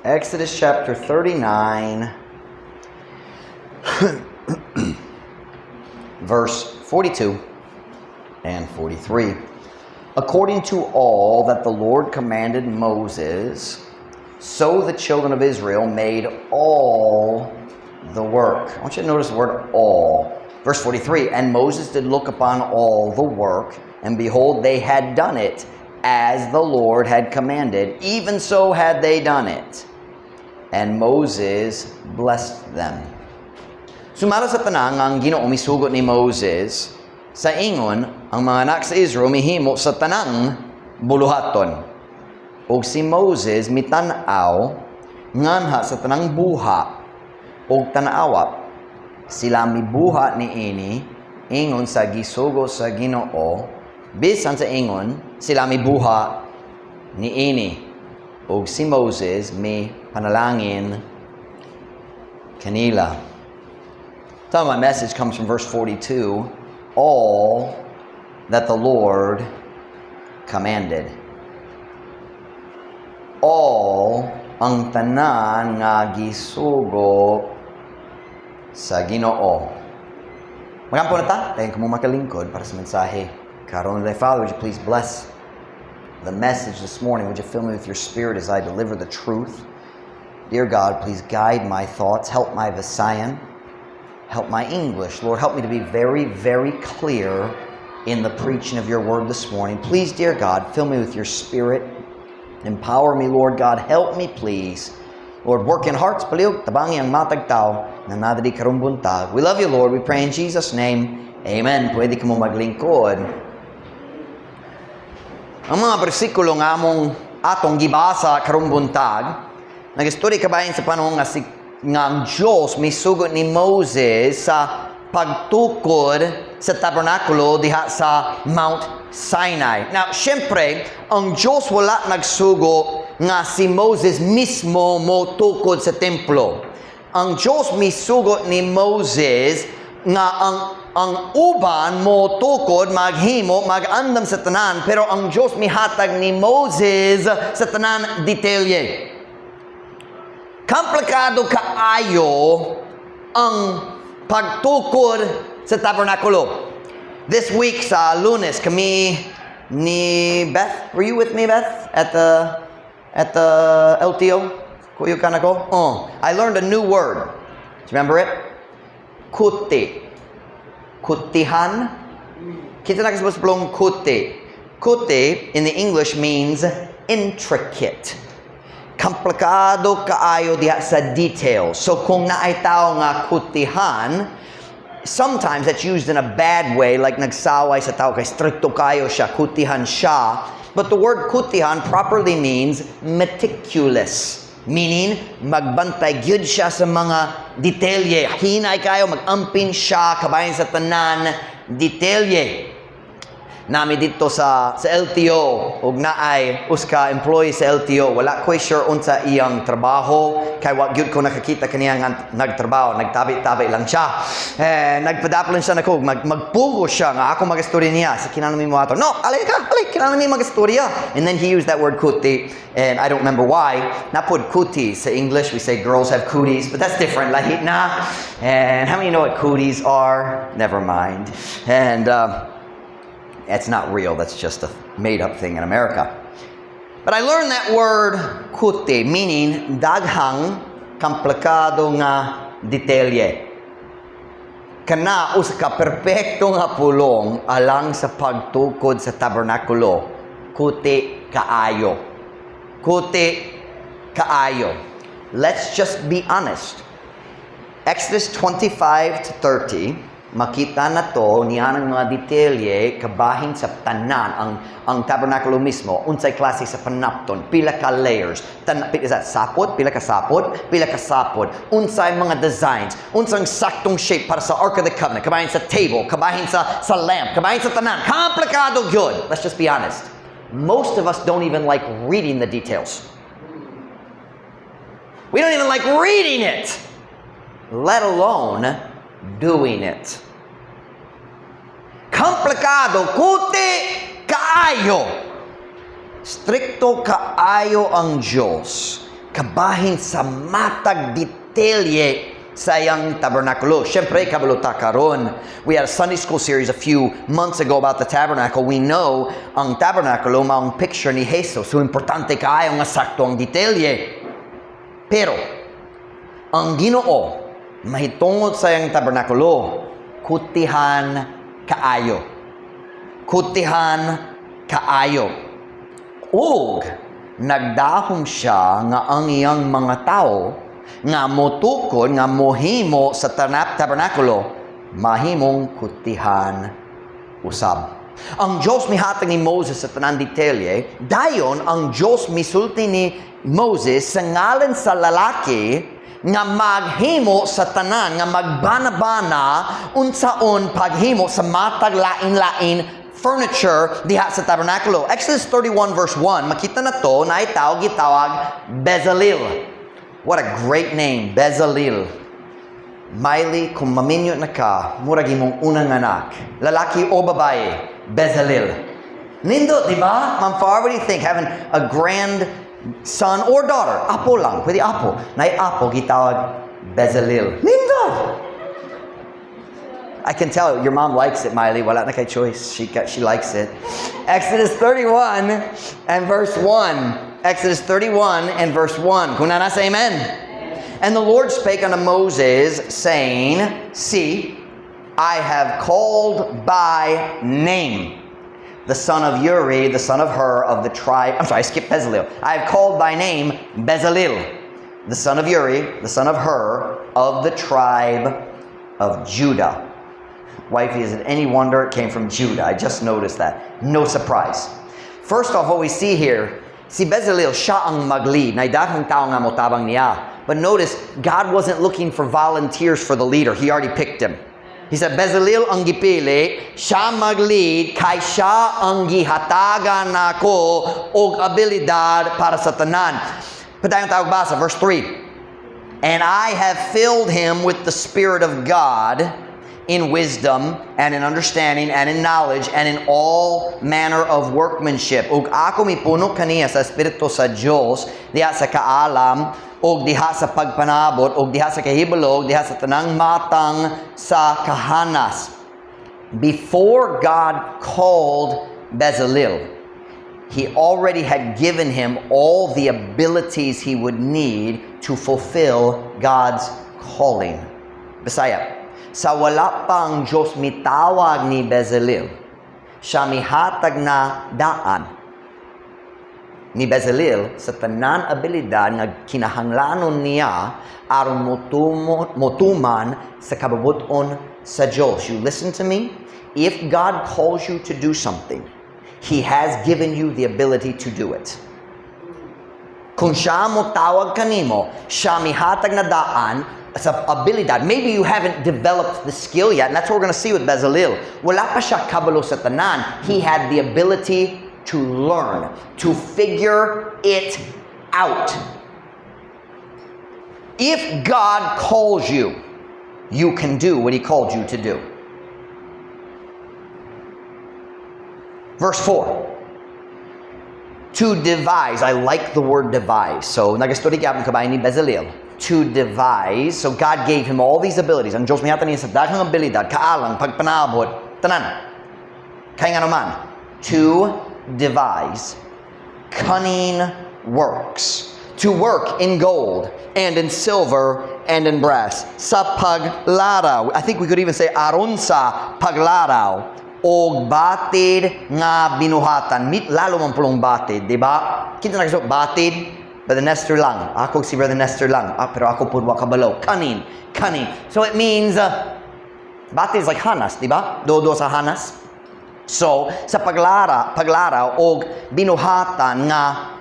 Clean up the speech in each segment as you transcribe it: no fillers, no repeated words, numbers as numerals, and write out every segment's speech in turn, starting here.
Exodus chapter 39, verse 42 and 43. According to all that the Lord commanded Moses, so the children of Israel made all the work. I want you to notice the word "all." Verse 43: "And Moses did look upon all the work, and behold, they had done it as the Lord had commanded. Even so had they done it. And Moses blessed them." Sumala sa tanan ang Ginoo misugot ni Moses, sa ingon ang mga anak sa Israel mihimo sa tanang buluhaton. Ug si Moses mitan-aw nganha sa tanang buha ug tan-awa, sila mibuhat niini ingon sa gisugo sa Ginoo, bisan sa ingon sila mibuhat niini. Ug si Moses mi panalangin kanila. So my message comes from verse 42, all that the Lord commanded. All, ang tanan nga gisugo sa Ginoo. Magampo na ta, dayon kamo makalingkod para sa mensahe karon. Father, would you please bless the message this morning? Would you fill me with your Spirit as I deliver the truth? Dear God, please guide my thoughts, help my Visayan, help my English. Lord, help me to be very, very clear in the preaching of your word this morning. Please, dear God, fill me with your Spirit. Empower me, Lord God. Help me, please. Lord, work in hearts, palihog, tabangi ang matag tao nga naa diri karong buntag. We love you, Lord. We pray in Jesus' name. Amen. Pwede kamo maglingkod. Ang mga bersikulo nga among atong gibasa karong buntag, nagistorya kabahin sa panahon nga si nga ang Diyos misugot ni Moses sa pagtukod sa tabernakulo diha sa Mount Sinai. Now, syempre, ang Diyos wala nagsugo nga si Moses mismo mo tukod sa templo. Ang Diyos misugot ni Moses nga ang uban mo tukod, maghimo, magandam sa tanan, pero ang Diyos mihatag ni Moses sa tanan detalye. Komplikado kaayo ang pagtukod sa tabernakulo. This week sa Lunes, kami ni Beth, were you with me, Beth, at the LTO? Kuyog ka nako? Oh, I learned a new word. Do you remember it? Kuti. Kutihan. Kinsa nakasabot sa pulong kuti? Kuti in the English means intricate. Komplikado kaayo diha sa details. So kung naay tao nga kutihan, sometimes that's used in a bad way, like nagsaway sa tao kay strikto kayo siya, kutihan siya. But the word kutihan properly means meticulous. Meaning, magbantay gyud siya sa mga detalye. Hinay kayo, mag-ampin siya, kabahin sa tanan, detalye. Naa mi didto sa LTO ug naay usa ka employee sa LTO. Wala ko sure unsa iyang trabaho kay wa gyud ko nakakita kaniya nga nagtrabaho, nagtabi-tabi lang siya. Eh, nagpadaplan siya nako, magpugo siya nga ako magastorya niya sa kinahanglan mi moadto. No, alay ka, alay, kinahanglan mi magastorya. And then he used that word kuti, and I don't remember why. Naa pod kuti sa English. We say girls have cooties, but that's different, lahi na. And how many know what cooties are? Never mind. And it's not real. That's just a made-up thing in America. But I learned that word kuti, meaning daghang komplikado nga detalye. Kana usa ka perpekto nga pulong alang sa pagtukod sa tabernakulo. Kuti kaayo. Kuti kaayo. Let's just be honest. Exodus 25 to 30, makita nato niya ang mga detalye kabahin sa tanan ang tabernakulo mismo, unsay klase sa panapton, pila ka layers, is that sapot, pila ka sapot, pila ka sapot, unsay mga designs, unsang saktong shape para sa Ark of the Covenant, kabahin sa table, kabahin sa lamp, kabahin sa tanan. Komplikado gyud. Let's just be honest, most of us don't even like reading the details. We don't even like reading it, let alone doing it. Komplikado, kuti kaayo. Strikto kaayo ang Diyos. Kabahin sa matag detalye sa iyang tabernakulo. Siyempre, kabalo ta karon. We had a Sunday school series a few months ago about the tabernacle. We know ang tabernakulo maong picture ni Jesus. So, importante kaayo nga sakto ang detalye. Pero, ang Ginoo mahitungod sa iyang tabernakulo, kutihan kaayo. Kutihan kaayo. Ug nagdahom siya nga ang iyang mga tao nga motukod, nga mohimo sa tabernakulo, mahimong kutihan usab. Ang Diyos mihatag ni Moses sa tanan detalye, dayon ang Diyos misulti ni Moses sa ngalan sa lalaki nga maghimo sa tanan, nga magbana-bana unsaon paghimo sa matag lain-lain furniture diha sa tabernakulo. Exodus 31 verse 1, makita nato naay tao gitawag Bezalel. What a great name, Bezalel. Miley, kung maminyo na ka, murag imong unang anak. Lalaki o babae, Bezalel. Nindot, di ba? Ma'am Far, what do you think? Having a grandson or daughter, apo lang, pwede apo. Naay apo, gitawag Bezalel. Nindot! I can tell your mom likes it, Miley. Wala na kay choice. She likes it. Exodus 31 and verse 1. Exodus 31 and verse 1. Kung naa na, say amen. And the Lord spake unto Moses, saying, "See, I have called by name the son of Uri, the son of Hur of the tribe." I'm sorry, I skipped Bezalel. "I have called by name Bezalel, the son of Uri, the son of Hur, of the tribe of Judah." Wifey, is it any wonder it came from Judah? I just noticed that. No surprise. First off, what we see here, si Bezalel, siya ang mag-lead. Naay daghang tao nga motabang niya. But notice, God wasn't looking for volunteers for the leader. He already picked him. He said, "Bezalel ang gipili, siya mag-lead, kay siya ang gihatagan nako og abilidad para sa tanan." Padayon ta og basa, verse 3. "And I have filled him with the Spirit of God in wisdom and in understanding and in knowledge and in all manner of workmanship." Ug ako mipuno kaniya sa Espiritu sa Dios diha sa kaalam ug diha sa pagpanabot ug diha sa kahibalo ug diha sa tanang matang sa kahanas. Before God called Bezalel, he already had given him all the abilities he would need to fulfill God's calling. Bisaya, sa wala pang Diyos mitawag ni Bezalel, siya mihatag na daan ni Bezalel sa tanan abilidad nga kinahanglanon niya aron motuman sa kabubuton sa Diyos. You listen to me? If God calls you to do something, He has given you the ability to do it. Kung siya mo tawag kanimo, siya mihatag na daan sa abilidad. Maybe you haven't developed the skill yet, and that's what we're going to see with Bezalel. Wala pa siya kabalo sa tanan. He had the ability to learn, to figure it out. If God calls you, you can do what He called you to do. Verse 4. To devise. I like the word "devise." So, nagastorya gyapon kabahin ni Bezalel. To devise. So, God gave him all these abilities. Ang Diyos mihatag niya sa daghang abilidad, kaalam, pagpanabot, tanan. Kay nga naman, to devise cunning works. To work in gold and in silver and in brass. Sa paglaraw. I think we could even say aron sa paglaraw og batid nga binuhatan. Mit lalo man pulong batid, di ba? Kita na batid, Brother Nestor lang. Ako si Brother Nestor lang. Ah, pero ako pud wa kabalo. Cunning, cunning. So it means, batid is like hanas, di ba? Do sa hanas. So, sa paglaraw og binuhatan nga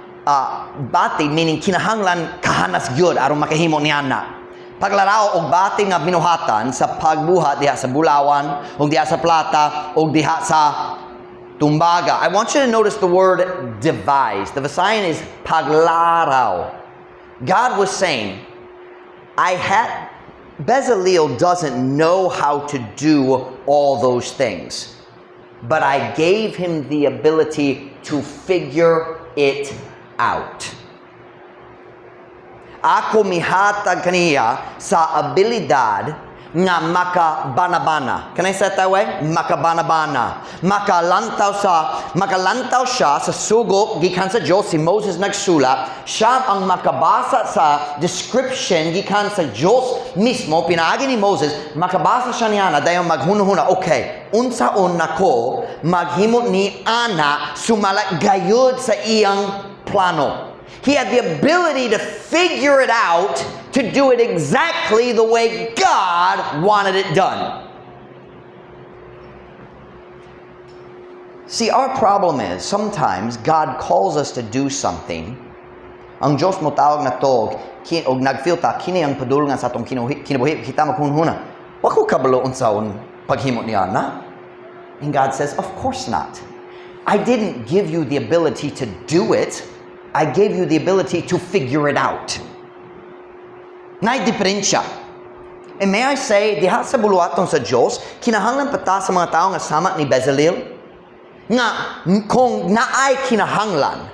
batid, meaning kinahanglan kahanas gyud aron makahimo niya na. Paglaraw og batid nga binuhatan sa pagbuhat diha sa bulawan, og diha sa plata, og diha sa tumbaga. I want you to notice the word "devise." The Visayan is paglaraw. God was saying, I had Bezalel doesn't know how to do all those things, but I gave him the ability to figure it out. Ako mihatag kaniya sa abilidad nga makabanabana. Can I say it that way? Makabanabana. Makalantaw siya sa sugo gikan sa Dios. Si Moses nagsulat. Siya ang makabasa sa description gikan sa Dios mismo pinaagi ni Moses. Makabasa siya niya na dayon maghunahuna, "Okay, unsaon nako maghimo ni ana sumala gayud sa iyang plano?" He had the ability to figure it out, to do it exactly the way God wanted it done. See, our problem is sometimes God calls us to do something. Ang Diyos mo tawag nato, og nag-feel ta, kini ang padulngan sa atong kinabuhi, kita maghunhuna, "Wa ko kabalo unsaon paghimo niya na." And God says, "Of course not. I didn't give you the ability to do it. I gave you the ability to figure it out." Naay diferensya. And may I say, diha sa buluhaton sa Diyos, kinahanglan pa ta sa mga tao nga sama ni Bezalel, nga kung naay kinahanglan,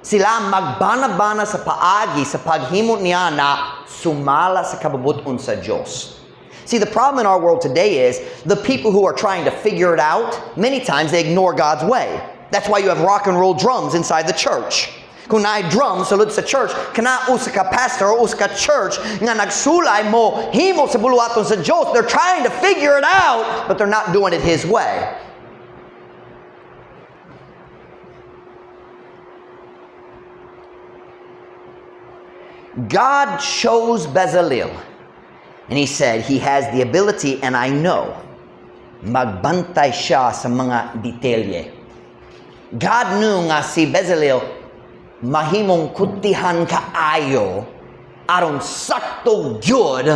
sila magbana-bana sa paagi sa paghimo niya na sumala sa kabubuton sa Diyos. See, the problem in our world today is the people who are trying to figure it out, many times they ignore God's way. That's why you have rock and roll drums inside the church. Kung naay drums sulod sa church, kana usa ka pastor o usa ka church nga nagsulay mo himo sa buluhaton sa Diyos. They're trying to figure it out, but they're not doing it His way. God chose Bezalel. And He said, "He has the ability and I know magbantay siya sa mga detalye." God knew nga si Bezalel mahimong kutihan kaayo aron sakto gyud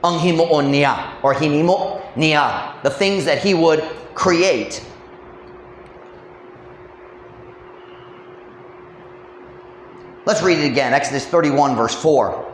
ang himuon niya or hinimo niya, the things that he would create. Let's read it again. Exodus 31 verse 4.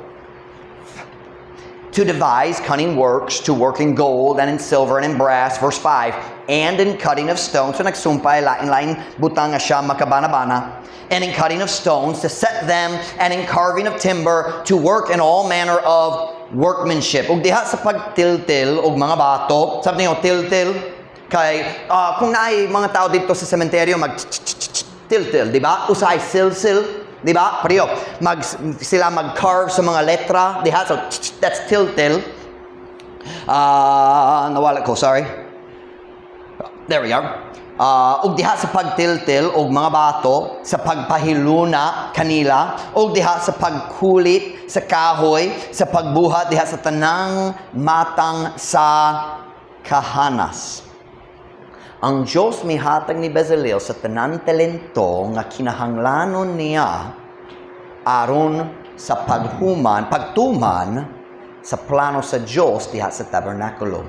To devise cunning works, to work in gold and in silver and in brass, verse 5, and in cutting of stones, so nagsumpay, lain-lain butang nga siya makabana-bana, and in cutting of stones, to set them, and in carving of timber, to work in all manner of workmanship. Ug diha sa pagtiltil og mga bato, sabi niyo, tiltil, kay kung naay mga tao dito sa sementeryo, mag tiltil, di ba? Usahay silsil, di ba? Pareho. Sila mag-carve sa mga letra, diha. So, that's tiltil. Nawala ko, sorry. There we are. Ug diha sa pagtiltil og mga bato, sa pagpahiluna kanila, ug diha sa pagkulit sa kahoy, sa pagbuhat diha sa tanang matang sa kahanas. Ang Diyos mihatag ni Bezalel sa tanan talento nga kinahanglanon niya aron sa paghuman, pagtuman sa plano sa Diyos diha sa tabernakulo.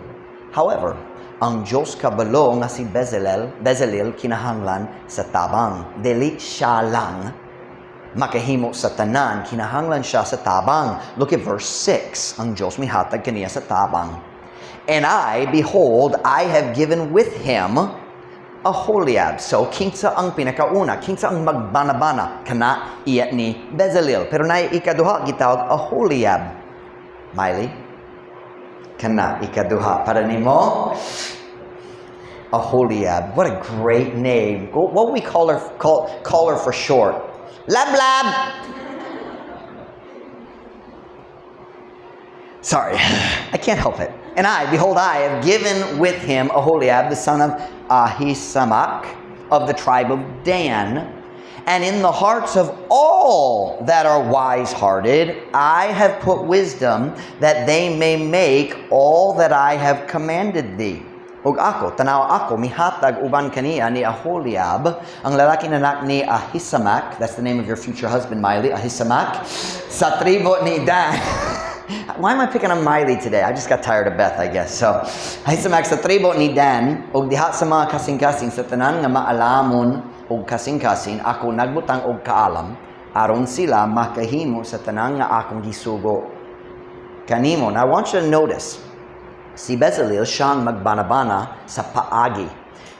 However, ang Diyos kabalo nga si Bezalel kinahanglan sa tabang. Dili siya lang makahimo sa tanan, kinahanglan siya sa tabang. Look at verse 6. Ang Diyos mihatag kaniya sa tabang. And I, behold, I have given with him Aholiab. So, kinsa ang pinakauna? Kinsa ang magbanabana? Kana iya ni Bezalel. Pero naay ikaduha gitawag Aholiab. Miley? Kana ikaduha. Para nimo? Aholiab. What a great name. What would we call her for short? Lab Lab! Sorry, I can't help it. And I, behold, I have given with him Aholiab, the son of Ahisamach, of the tribe of Dan. And in the hearts of all that are wise-hearted, I have put wisdom, that they may make all that I have commanded thee. Ug ako, tanaw ako, mihatag uban kaniya ni Aholiab, ang lalaki na anak ni Ahisamach, that's the name of your future husband, Miley, Ahisamach, sa tribo ni Dan. Why am I picking on Miley today? I just got tired of Beth, I guess. So, Ahisamach sa tribo ni Dan, ug diha sa mga kasing-kasing, sa tanan nga maalamon og kasing-kasing, ako nagbutang og kaalam, aron sila makahimo sa tanan nga akong gisugo kanimo. Now, I want you to notice, si Bezalel siyang magbanabana sa paagi.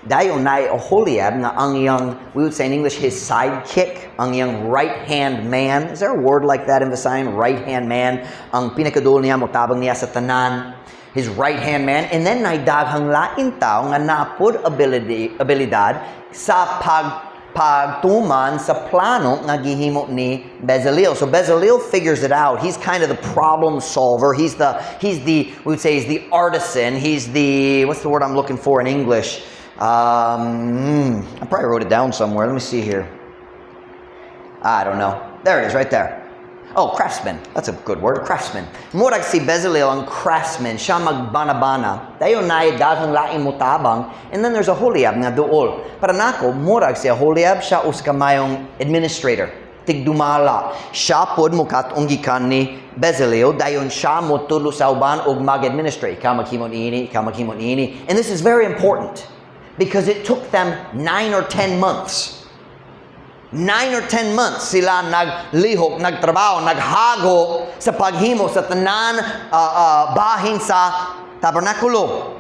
Dayon naay Oholiab nga ang iyang, we would say in English, his sidekick, ang iyang right-hand man. Is there a word like that in Visayan? Right-hand man. Ang pinakaduol niya, motabang niya sa tanan. His right-hand man. And then naay daghang lain tao nga naa pod abilidad sa pagtuman sa plano nga gihimo ni Bezalel. So Bezalel figures it out. He's kind of the problem solver. He's the, we would say he's the artisan. He's the, what's the word I'm looking for in English? I probably wrote it down somewhere. Let me see here. I don't know. There it is, right there. Oh, craftsman. That's a good word, craftsman. Murag si Bezalel ang craftsman. Siya magbana-bana. Dayon naay daghang laing mutabang. And then there's Aholiab nga duol. Para nako, murag si Aholiab, siya usa ka maayong administrator. Tigdumala. Siya pod mukat-ong gikan ni Bezalel. Dayon siya motudlo sa uban og mag-administrate. Ikaw maghimo niini, ikaw maghimo niini. And this is very important because it took them 9 or 10 months. 9 or 10 months sila naglihok, nagtrabaho, naghago sa paghimo sa tanan bahin sa tabernakulo.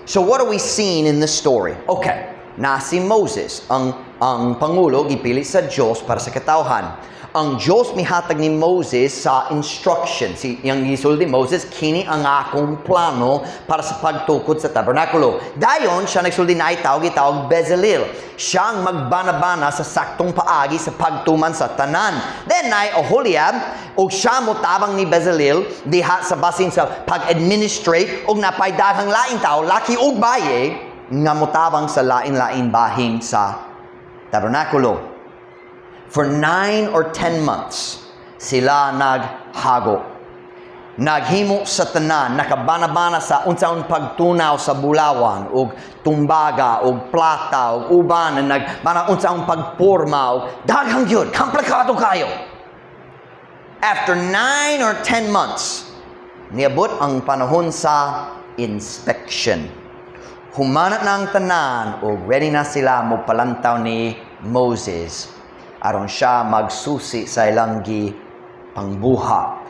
So what are we seeing in this story? Okay, na si Moses, ang pangulo, gipili sa Diyos para sa katawhan. Ang Diyos mihatag ni Moses sa instruction. Si iyang gisulti, "Moses, kini ang akong plano para sa pagtukod sa tabernakulo." Dayon siya nagsulti naay tao gitawag Bezalel. Siya ang magbanabana sa saktong paagi sa pagtuman sa tanan. Then naay Oholiab ug siya motabang ni Bezalel diha sa basin sa pag-administrate, ug napay daghang laing tao, laki ug baye, nga motabang sa lain-lain bahin sa tabernakulo. For 9 or 10 months, sila naghago. Naghimo sa tanan, nakabanabana sa unsaon pagtunaw sa bulawan, ug tumbaga, ug plata, ug uban, nagbana unsaon pagporma, ug daghang gyud, komplikado kayo. After 9 or 10 months, niabot ang panahon sa inspection. Humana na ang tanan ug ready na sila mo palantaw ni Moses aron siya magsusi sa ilang gi pangbuhat.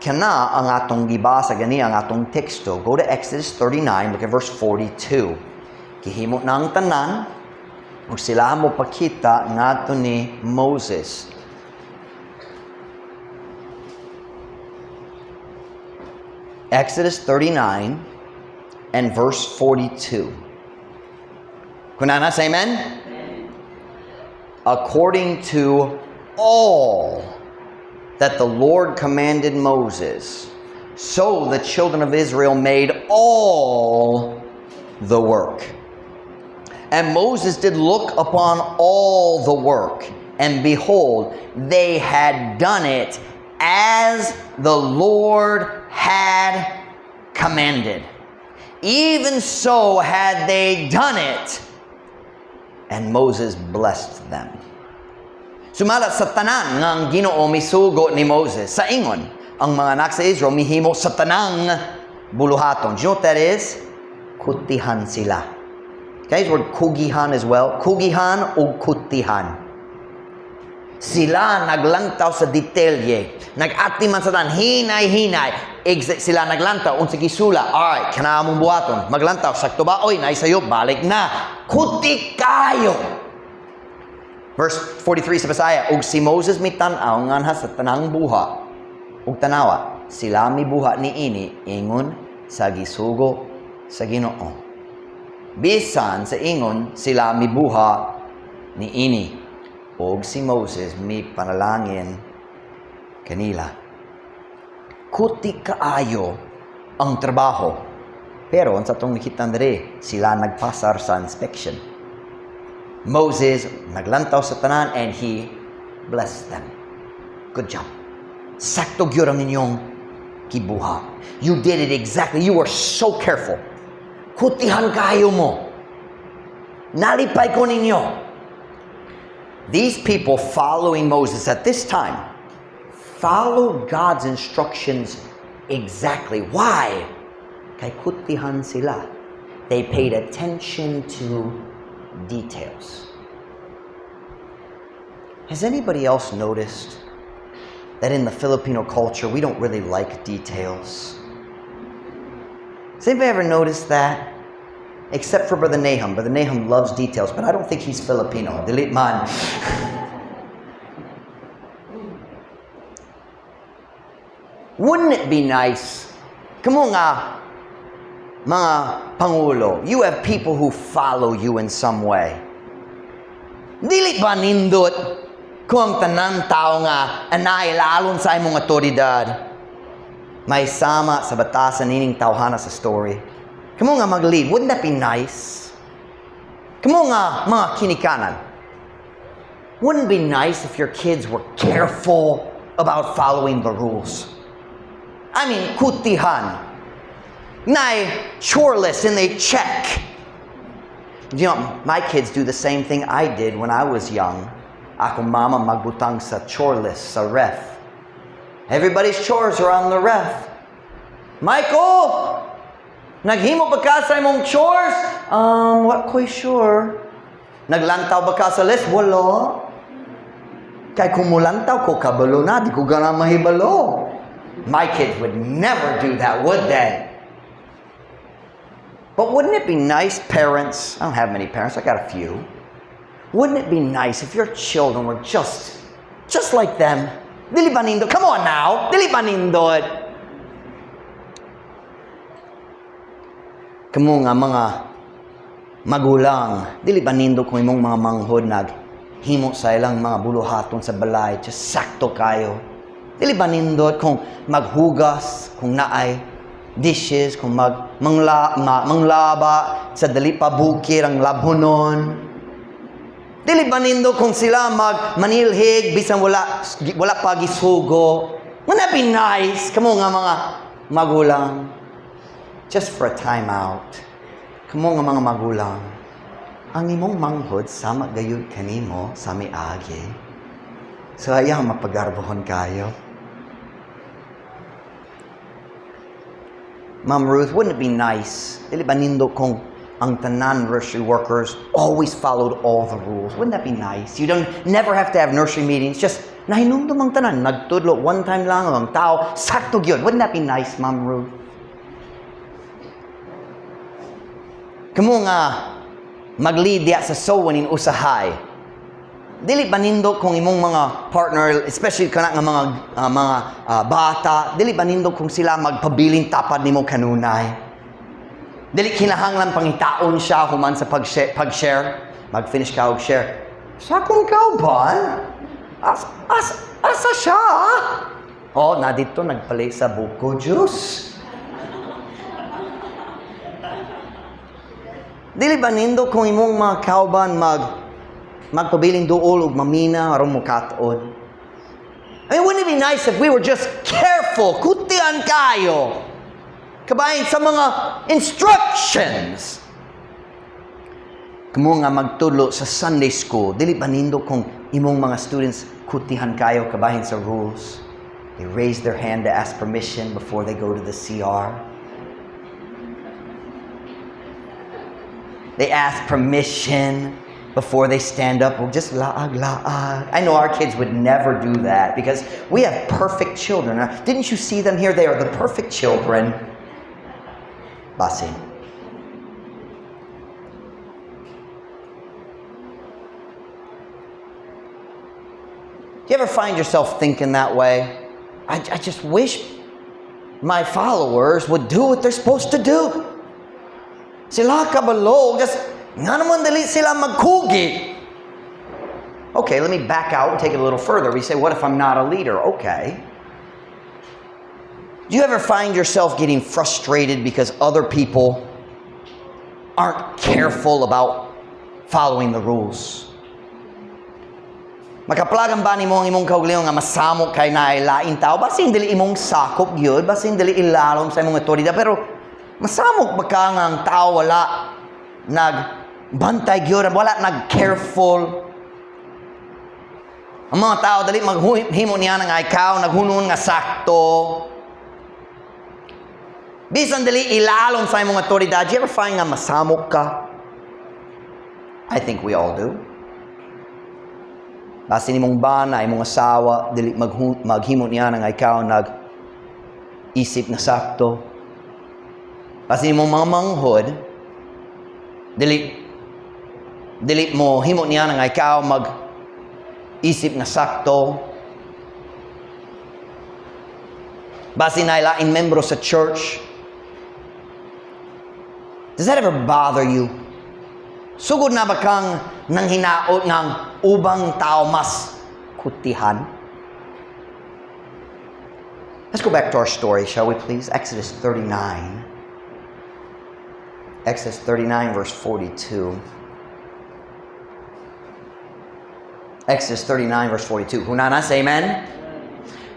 Kana ang atong gibasa gani, ang atong teksto. Go to Exodus 39, look at verse 42. Gihimo na ang tanan ug sila mo pakita ngadto ni Moses. Exodus 39 and verse 42. Kunana, say amen? According to all that the Lord commanded Moses, so the children of Israel made all the work. And Moses did look upon all the work, and behold, they had done it as the Lord had commanded. Even so had they done it. And Moses blessed them. Sumala sa tanan nga ang Ginoo misugo ni Moses. Sa ingon, ang mga anak sa Israel mihimo sa tanang buluhaton. Do you know what that is? Kutihan sila. Guys, word kugihan as well. Kugihan o kutihan. Sila naglantaw sa detalye. Nag-atiman sa tanan, hinay-hinay. Exit sila naglantaw, unsa gisula. Alright, kana among buhaton. Maglantaw, sakto ba? Oy, naay sayop, balik na. Kuti kayo. Verse 43 sa Bisaya, ug si Moses mitan-aw nganha sa tanang buhat. Ug tanawa, sila mibuhat niini ingon sa gisugo sa Ginoo. Bisan sa ingon sila mibuhat niini. Ug si Moses mi panalangin kanila. Kuti kaayo ang trabaho. Pero unsa atong nakita diri, sila nagpasar sa inspection. Moses naglantaw sa tanan and he blessed them. "Good job. Sakto gyud ang inyong gibuhat. You did it exactly. You were so careful. Kutihan kayo mo. Nalipay ko ninyo." These people following Moses at this time followed God's instructions exactly. Why? Kay kutihan sila. They paid attention to details. Has anybody else noticed that in the Filipino culture, we don't really like details? Has anybody ever noticed that? Except for Brother Nahum. Brother Nahum loves details, but I don't think he's Filipino. Dili man. Wouldn't it be nice? Kamo nga, mga pangulo, you have people who follow you in some way. Dili ba nindot kung ang tanan tao nga anay lalon sa imong otoridad may sama sa batasan nining tawhana sa story? Kamo nga mag-lead, wouldn't that be nice? Kamo nga mga kinikanan, wouldn't it be nice if your kids were careful about following the rules? I mean, kutihan. Nay chore list and they check. My kids do the same thing I did when I was young. Ako mama magbutang sa chore list, sa ref. Everybody's chores are on the ref. "Michael! Naghimo ba ka sa imong chores?" "Wa ko'y sure." "Naglantaw ba ka sa list?" "Wala. Kay kung mulantaw ko, kabalo na, di ko gana mahibalo." My kids would never do that, would they? But wouldn't it be nice, parents? I don't have many parents, I got a few. Wouldn't it be nice if your children were just like them? Dili ba nindot? Come on now. Dili ba nindot? Kamo nga mga magulang, dili ba nindot kung imong mga manghod naghimo sa ilang mga buluhaton sa balay, just sakto kayo? Dili ba nindot kung maghugas, kung naay dishes, kung manglaba sa dali pa bukir ang labhonon? Dili ba nindot kung sila manilhig bisan wala pa gisugo? Wouldn't that be nice? Kamo nga mga magulang, just for a time out. Kamo nga mga magulang, ang imong manghod sama gayud kanimo sa miagi. So ayaw mapagarbohon kayo. Ma'am Ruth, wouldn't it be nice? Dili ba nindot kung ang tanan nursery workers always followed all the rules? Wouldn't that be nice? You don't never have to have nursery meetings. Just nahinumdum ang tanan. Nagtudlo one time lang ang tao. Sakto gyud. Wouldn't that be nice, Ma'am Ruth? Kamo nga mag-lead diya sa soul winning usahay. Dili ba nindot kung imong mga partner, especially kana nga mga bata, dili ba nindot kung sila magpabiling tapad nimo kanunay? Dili kinahanglan pangitaon siya human sa pag-share. Mag-finish ka og share. "Sa akong kauban? Asa siya? Oh, na dito nagpalit sa buko juice." Dili ba nindot kung imong mga kauban magpabiling duol ug mamina aron mukat-on? I mean, wouldn't it be nice if we were just careful, kutian kayo, kabahin sa mga instructions? Kamo nga magtudlo sa Sunday school, dili ba nindot kung imong mga students kutihan kayo kabahin sa rules? They raise their hand to ask permission before they go to the CR. They ask permission before they stand up. Well, just laag, laag. I know our kids would never do that because we have perfect children. Didn't you see them here? They are the perfect children. Basin. Do you ever find yourself thinking that way? I just wish my followers would do what they're supposed to do. Sila kabalo, just nga naman dali sila magkugi. Okay, let me back out and take it a little further. We say, "What if I'm not a leader?" Okay. Do you ever find yourself getting frustrated because other people aren't careful about following the rules? Makaplagan ba nimo ang imong kaugalingon nga masamok kay naay lain tao? Basin dili imong sakop gyud, basin dili ilalom sa imong otoridad, pero masamok ba ka nga ang tao wala nagbantay gyud, wala nag-careful? Ang mga tao dali maghimo niya nga ikaw naghunon nga sakto. Bisan dili ilalom sa imong otoridad, do you ever find nga masamok ka? I think we all do. Basin imong bana, imong asawa, dili maghimo niya nga ikaw nag-isip na sakto. Basin imong mga manghod, dili dili mo himo niya nga ikaw mag isip nga sakto. Basin na lain membro sa church. Does that ever bother you? Sugod na ba kang nang hinaot ng ubang tao mas kutihan? Let's go back to our story, shall we please? Exodus 39. Exodus 39, verse 42. Exodus 39, verse 42. Hunana, say amen.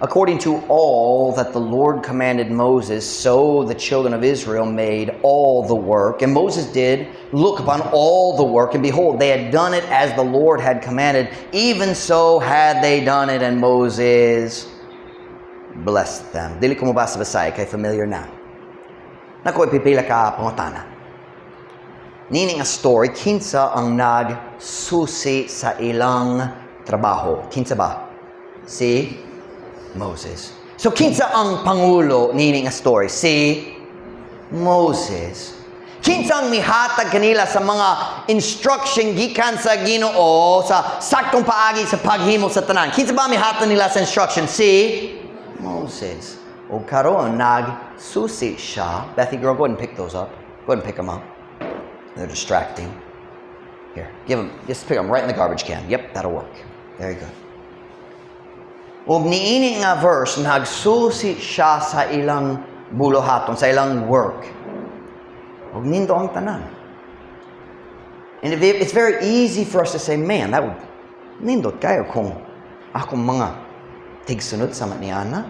According to all that the Lord commanded Moses, so the children of Israel made all the work. And Moses did look upon all the work, and behold, they had done it as the Lord had commanded. Even so had they done it, and Moses blessed them. Dili ko mobasa Bisaya, kay familiar na. Naa koy pipila ka pangutana. Niini nga story, kinsa ang nagsusi sa ilang trabaho? Kinsa ba? Si Moses. So kinsa ang pangulo niini nga story? Si Moses. Kinsa ang mihatag kanila sa mga instruction gikan sa Ginoo sa saktong paagi sa paghimo sa tanan? Kinsa ba mihatag nila sa instruction? Si Moses. O karon nagsusi siya. Bethy girl, go ahead and pick those up. Go ahead and pick them up. They're distracting. Here, give them, just pick them right in the garbage can. Yep, that'll work. Very good. Ug niini nga verse, nagsusi siya sa ilang buluhaton, sa ilang work. Ug nindot ang tanan. And it's very easy for us to say, "Man, that would nindot kayo kung akong mga tigsunod sama niana,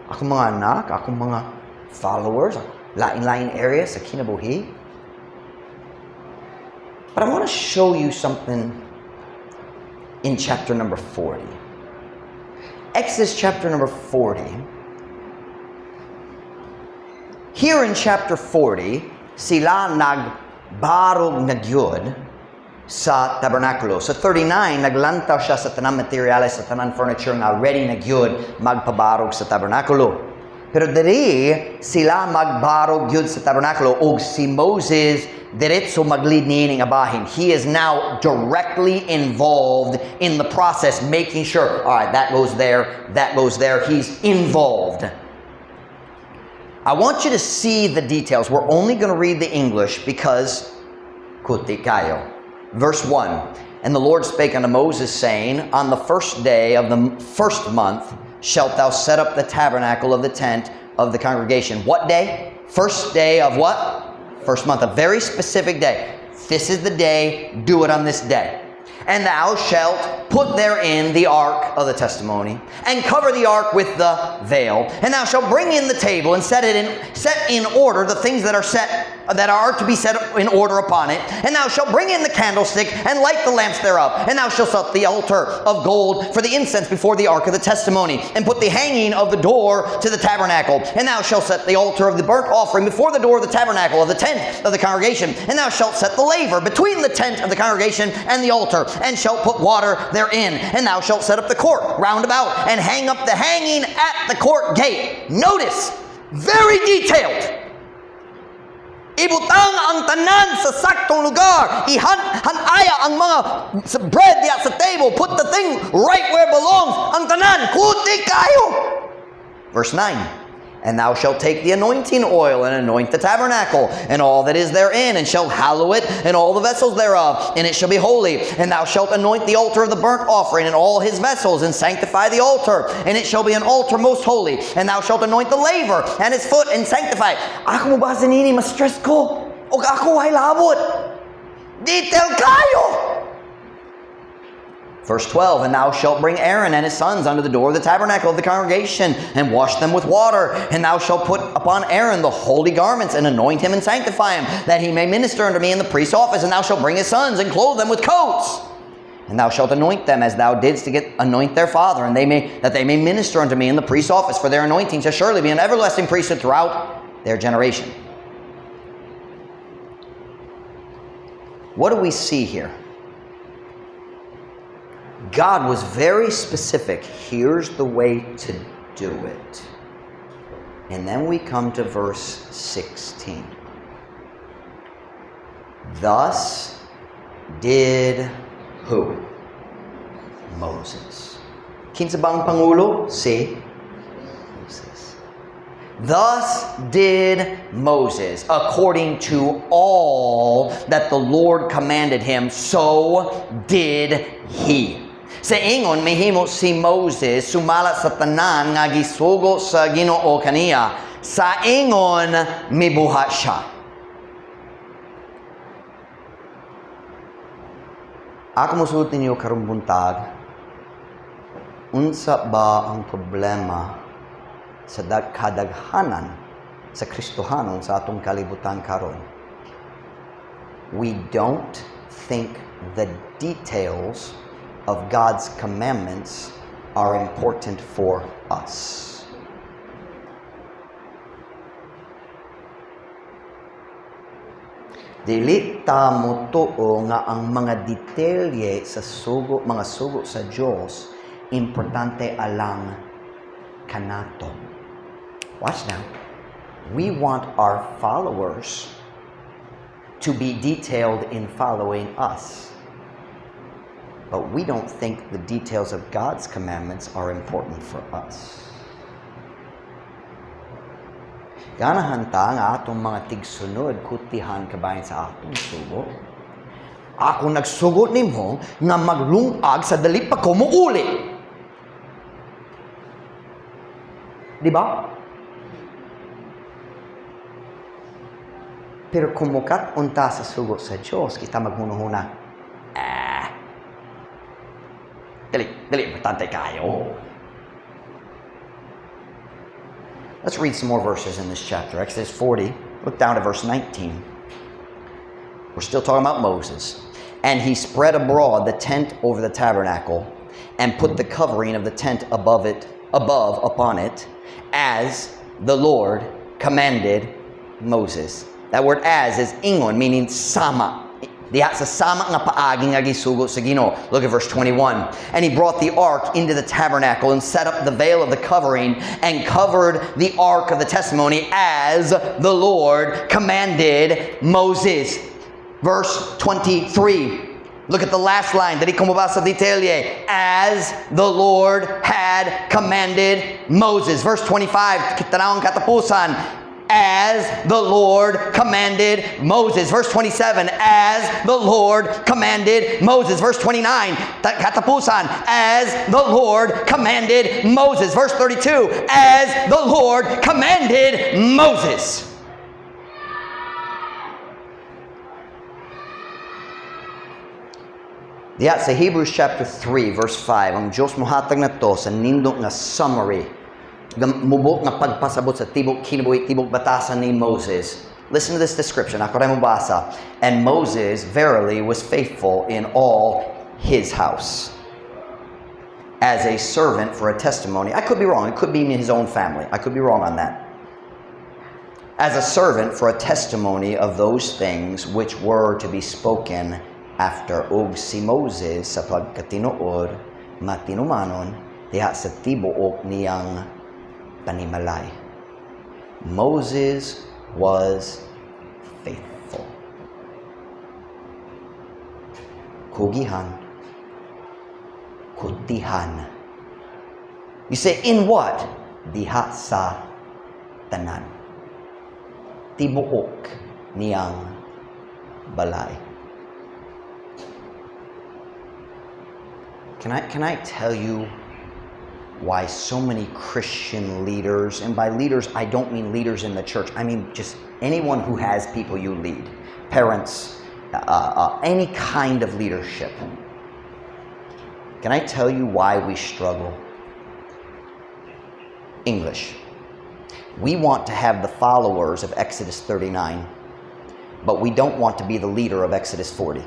akong mga anak, akong mga followers, lain-lain areas sa kinabuhi." But I want to show you something in chapter number 40. Exodus chapter number 40. Here in chapter 40, sila nagbarog na gyud sa tabernakulo. Sa 39, naglantaw siya sa tanan materyales, sa tanan furniture nga ready na gyud magpabarog sa tabernakulo. Pero diri sila magbarog gyud sa tabernakulo ug si Moses diretso mag-lead niini nga bahin. He is now directly involved in the process, making sure, all right, that goes there, that goes there. He's involved. I want you to see the details. We're only going to read the English because kuti kayo. Verse 1. And the Lord spake unto Moses, saying, "On the first day of the first month shalt thou set up the tabernacle of the tent of the congregation." What day? First day of what? First month. A very specific day. This is the day. Do it on this day. "And thou shalt put therein the ark of the testimony, and cover the ark with the veil. And thou shalt bring in the table and set in order the things that are to be set in order upon it. And thou shalt bring in the candlestick and light the lamps thereof. And thou shalt set the altar of gold for the incense before the ark of the testimony, and put the hanging of the door to the tabernacle. And thou shalt set the altar of the burnt offering before the door of the tabernacle of the tent of the congregation. And thou shalt set the laver between the tent of the congregation and the altar, and shalt put water therein. And thou shalt set up the court round about, and hang up the hanging at the court gate." Notice, very detailed. Ibutang ang tanan sa saktong lugar. Ihan hanaya ang mga bread diya sa table. Put the thing right where it belongs. Ang tanan, kuti kayo. Verse 9. "And thou shalt take the anointing oil and anoint the tabernacle and all that is therein, and shalt hallow it and all the vessels thereof, and it shall be holy. And thou shalt anoint the altar of the burnt offering and all his vessels, and sanctify the altar, and it shall be an altar most holy. And thou shalt anoint the laver and its foot, and sanctify it." Ako mobasa nini, ma-stress ko. O ako ay labot. Detail kayo. Verse 12, "And thou shalt bring Aaron and his sons unto the door of the tabernacle of the congregation, and wash them with water. And thou shalt put upon Aaron the holy garments, and anoint him and sanctify him, that he may minister unto me in the priest's office. And thou shalt bring his sons, and clothe them with coats. And thou shalt anoint them as thou didst to get anoint their father, and they may that they may minister unto me in the priest's office, for their anointing shall surely be an everlasting priesthood throughout their generation." What do we see here? God was very specific. Here's the way to do it. And then we come to verse 16. Thus did who? Moses. Kinsa ba ang pangulo? Si Moses. Thus did Moses, according to all that the Lord commanded him, so did he. Sa ingon, mihimo si Moses sumala sa tanan nga gisugo sa Ginoo kaniya. Sa ingon, mibuhat siya. Ako mosulti ninyo karong buntag, unsa ba ang problema sa kadaghanan sa Kristohanon sa atong kalibutan karon? We don't think the details of God's commandments are important for us. Dili ta motuo nga ang mga detalye sa sugo, mga sugo sa Dios, importante alang kanato. Watch now. We want our followers to be detailed in following us. But we don't think the details of God's commandments are important for us. Ganahan ta nga atong mga tigsunod kutihan kabahin sa atong sugo. Ako nagsugo nimo nga maglungag sa dali pa ko muuli. Di ba? Pero kung mukat unta sa sugo sa Diyos, kita maghunuhuna. Dali, dali, importante kayo. Let's read some more verses in this chapter. Exodus 40, look down to verse 19. We're still talking about Moses. And he spread abroad the tent over the tabernacle and put the covering of the tent above upon it, as the Lord commanded Moses. That word "as" is ingon, meaning sama. Diha sa sama nga paagi nga gisugo sa Ginoo. Look at verse 21. And he brought the ark into the tabernacle and set up the veil of the covering and covered the ark of the testimony as the Lord commanded Moses. Verse 23. Look at the last line. Dili ko mobasa detalye. As the Lord had commanded Moses. Verse 25. Tan-awang katapusan. As the Lord commanded Moses. Verse 27, as the Lord commanded Moses. Verse 29, katapusan, as the Lord commanded Moses. Verse 32, as the Lord commanded Moses. Diha sa Hebrews chapter 3, verse 5, ang Diyos mohatag nato sa nindot nga summary, mubok nga pagpasabot sa tibok kinabuhi, tibok batasan ni Moses. Listen to this description. Ako rin mobasa. And Moses verily was faithful in all his house as a servant for a testimony. I could be wrong. It could be in his own family. I could be wrong on that. As a servant for a testimony of those things which were to be spoken after. Ug si Moses sa pagkatinuod, matinumanon, diha sa tibuok niyang panimalay. Moses was faithful. Kugihan. Kutihan. You say, in what? Diha sa tanan. Tibuok niyang balay. Can I tell you why so many Christian leaders, and by leaders, I don't mean leaders in the church. I mean just anyone who has people you lead, parents, any kind of leadership. Can I tell you why we struggle? English. We want to have the followers of Exodus 39, but we don't want to be the leader of Exodus 40.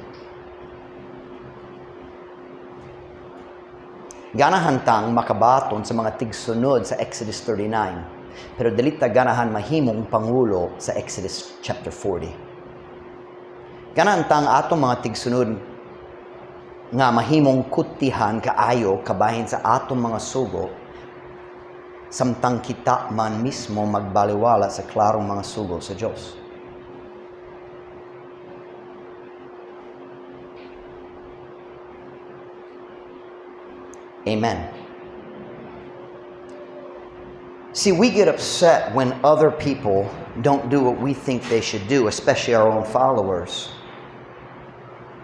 Ganahan tang makabaton sa mga tigsunod sa Exodus 39, pero dili ta ganahan mahimong pangulo sa Exodus chapter 40. Ganahan tang atong mga tigsunod nga mahimong kutihan kaayo kabahin sa atong mga sugo, samtang kita man mismo magbaliwala sa klarong mga sugo sa Dios. Amen. See, we get upset when other people don't do what we think they should do, especially our own followers.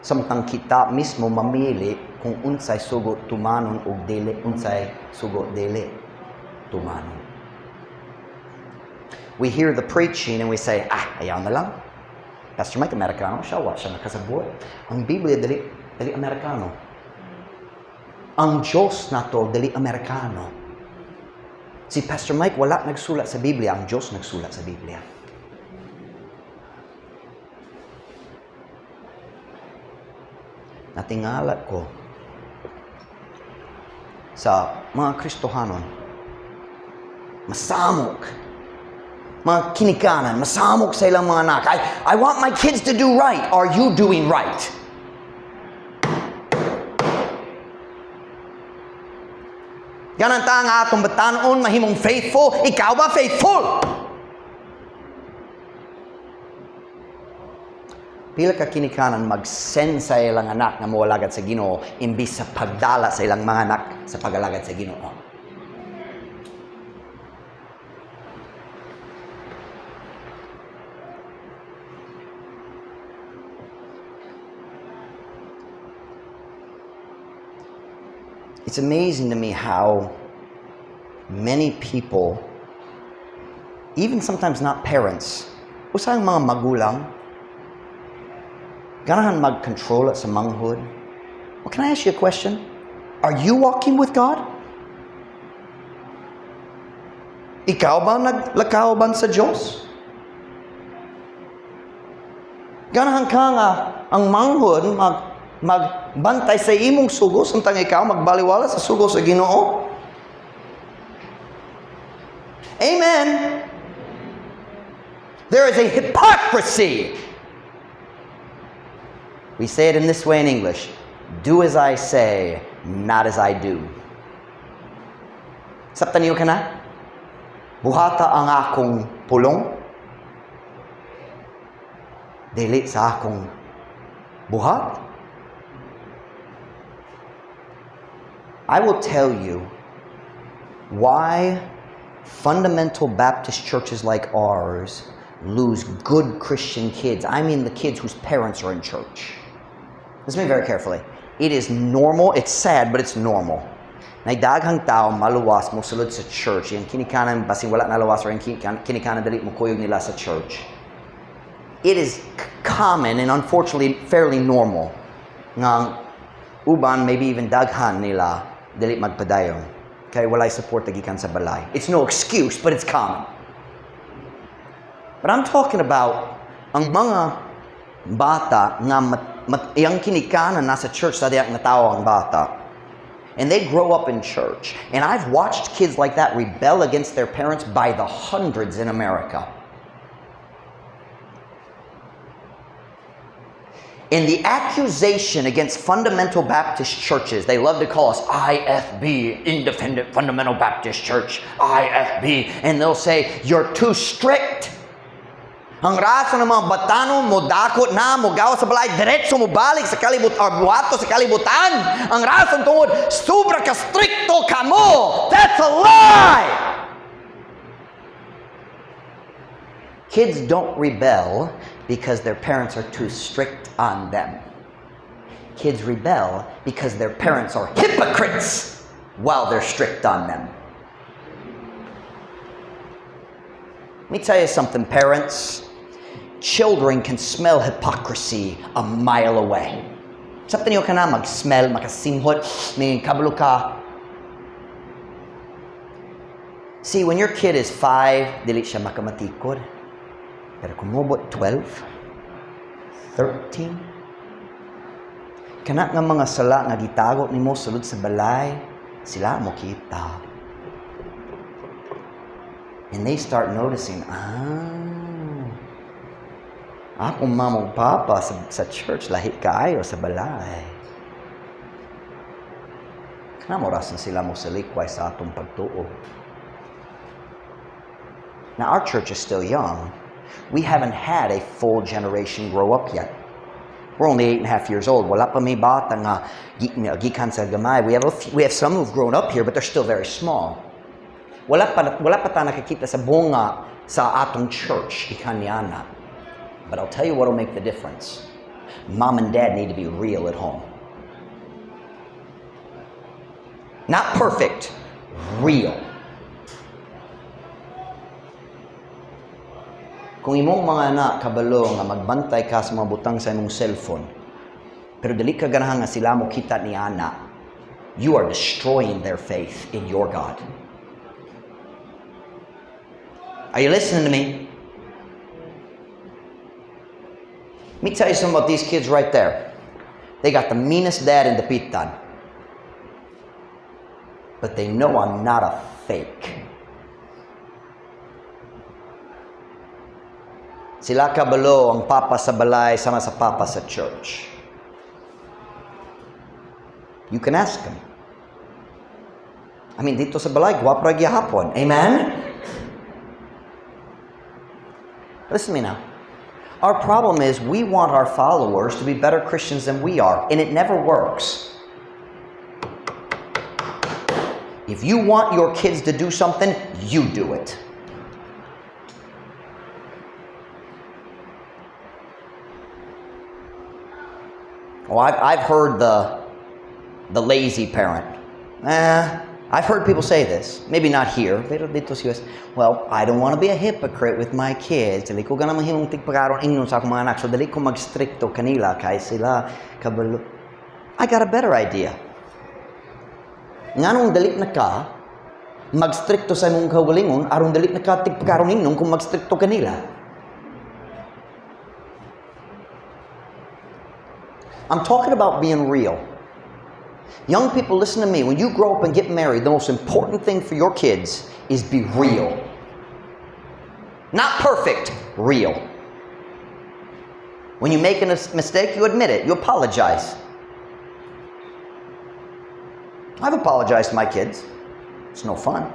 Samtang kita mismo mamili kung unsay sugo tumanon og dili, unsay sugo dili tumanon. We hear the preaching and we say, "Ah, ayaw na lang. Pastor Mike, Amerikano siya, wa siya nakasabot. Ang Biblia, dili Amerikano. Ang Diyos nato, dili Amerikano. Si Pastor Mike wala nagsulat sa Biblia, ang Diyos nagsulat sa Biblia." Natingala ko sa mga Kristohanon, masamok, mga kinikanan, masamok sa ilang mga anak. I want my kids to do right. Are you doing right? Ganahan ta nga atong batanon mahimong faithful. Ikaw ba faithful? Pila ka kinikanan mag-send sa ilang anak na moalagad sa Ginoo imbis sa pagdala sa ilang mga anak sa pag-alagad sa Ginoo. It's amazing to me how many people, even sometimes not parents, usang mga magulang, ganahan mag-control sa manghud. Well, can I ask you a question? Are you walking with God? Ikaw ba naglakaw ba sa Diyos? Ganahan ka nga ang manghud magbantay sa imong sugo samtang ikaw magbaliwala sa sugo sa Ginoo? Amen. There is a hypocrisy. We say it in this way in English: "Do as I say, not as I do." Sabtan niyo kana? Buhata ang akong pulong, dili sa akong buhat. I will tell you why fundamental Baptist churches like ours lose good Christian kids. I mean the kids whose parents are in church. Listen to me very carefully. It is normal. It's sad, but it's normal. Nay daghang tao maluwas mo sulod sa church. Yung kinikanan basin wala naluwas or yung kinikanan dali mo kuyog nila sa church. It is common and unfortunately fairly normal nga uban, maybe even daghan nila, dili magpadayon kay walay support gikan sa balay. It's no excuse, but it's common. But I'm talking about ang mga bata nga iyang kinikanan nasa church sa diyak nga tao ang bata. And they grow up in church. And I've watched kids like that rebel against their parents by the hundreds in America. In the accusation against fundamental Baptist churches, they love to call us IFB, Independent Fundamental Baptist Church, IFB, and they'll say, "You're too strict. Ang rason ng mga batanon mo dakot na, mo gawas sa balay, diretso mo balik sa kalibut, or buhato sa kalibutan. Ang rason tungod, sobra ka strikto kamo." That's a lie! Kids don't rebel because their parents are too strict on them. Kids rebel because their parents are hypocrites while they're strict on them. Let me tell you something, parents. Children can smell hypocrisy a mile away. Sabtan niyo kana mag-smell, makasimhot, may kabalo ka. See, when your kid is 5, dili siya makamatikod. Pero kung mobot 12, 13, kana nga mga sala nga gitago nimo sulod sa balay, sila mo kita. And they start noticing, "Ah, akong mama ug papa sa church, lahi kaayo sa balay." Kana mo rason sila mo salikway sa atong pagtuo. Now, our church is still young. We haven't had a full generation grow up yet. We're only 8.5 years old. Wala pa may bata nga gikan sa gamay. We have some who've grown up here, but they're still very small. Wala pa ta nakakita sa bunga sa atong church gikan niana. But I'll tell you what'll make the difference. Mom and Dad need to be real at home. Not perfect, real. Kung imong mga anak kabalo nga magbantay ka sa mga butang sa imong cellphone, pero dili ka ganahan nga sila mo kita ni ana, you are destroying their faith in your God. Are you listening to me? Let me tell you something about these kids right there. They got the meanest dad in Dapitan. But they know I'm not a fake. Sila kabalo ang papa sa balay sama sa papa sa church. You can ask them. I mean, didto sa balay, gwapo ra gyapon. Amen? Listen to me now. Our problem is we want our followers to be better Christians than we are, and it never works. If you want your kids to do something, you do it. Oh, I've heard the lazy parent. I've heard people say this. Maybe not here, pero didto sa US. "Well, I don't want to be a hypocrite with my kids. Dili ko ganahan mahimong tigpakaron ingnon sa akong mga anak. So dili ko magstrikto kanila kay sila kabalo." I got a better idea. Nganong dili na ka magstrikto sa imong kaugalingon aron dili na ka tigpakaron ingnon kung magstrikto kanila? I'm talking about being real. Young people, listen to me. When you grow up and get married, the most important thing for your kids is be real. Not perfect, real. When you make a mistake, you admit it, you apologize. I've apologized to my kids. It's no fun.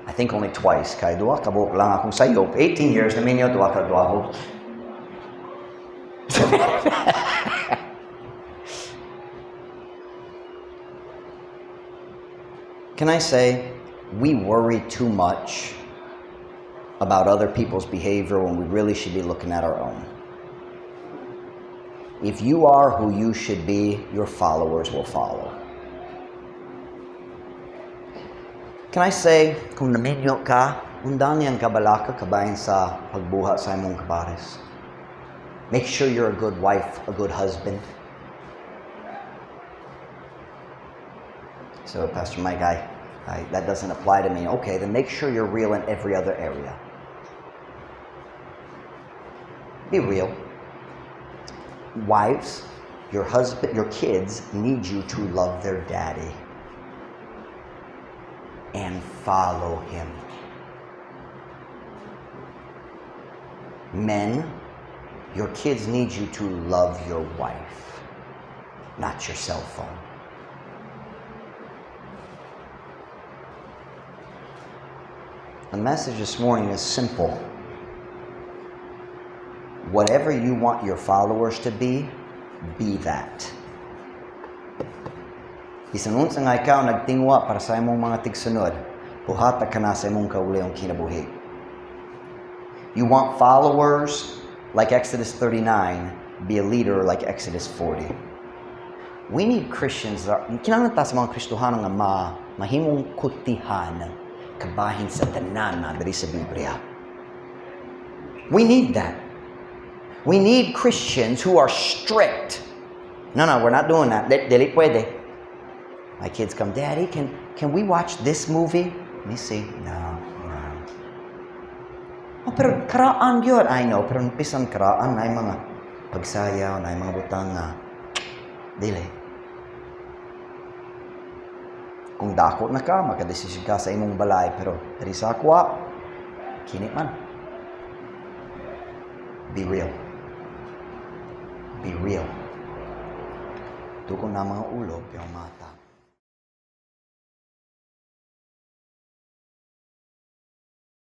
I think only twice. Kay duha ka buok lang akong sayop. 18 years na minyo, duha ka duha. Can I say, we worry too much about other people's behavior when we really should be looking at our own. If you are who you should be, your followers will follow. Can I say, kung naminyo ka, undangi ang kabalaka kabahin sa pagbuhat sa imong kapares. Make sure you're a good wife, a good husband. "So, Pastor Mike, that doesn't apply to me." Okay, then make sure you're real in every other area. Be real. Wives, your husband, your kids need you to love their daddy and follow him. Men, your kids need you to love your wife, not your cell phone. The message this morning is simple. Whatever you want your followers to be that. Bisan unsa nga ikaw nagtingwa para sa imong mga tigsunod, buhata kana sa imong kaugalingong kinabuhi. You want followers like Exodus 39, be a leader like Exodus 40. We need Christians that are, kinahanglan ta sa mga Kristohano nga mahimong kutihan kabahin sa tanan na diri sa Biblia. We need that. We need Christians who are strict. "No, we're not doing that. Dili pwede." My kids come, "Daddy, can we watch this movie?" Let me see. No. "Oh, pero karaan gyud." I know, pero bisan karaan naay mga pagsayaw, naay mga butang nga dili. Kung dako na ka, makadesisyon ka sa imong balay, pero diri sa akua, kini man. Be real. Be real. Tukon na mga ulo, pero mata.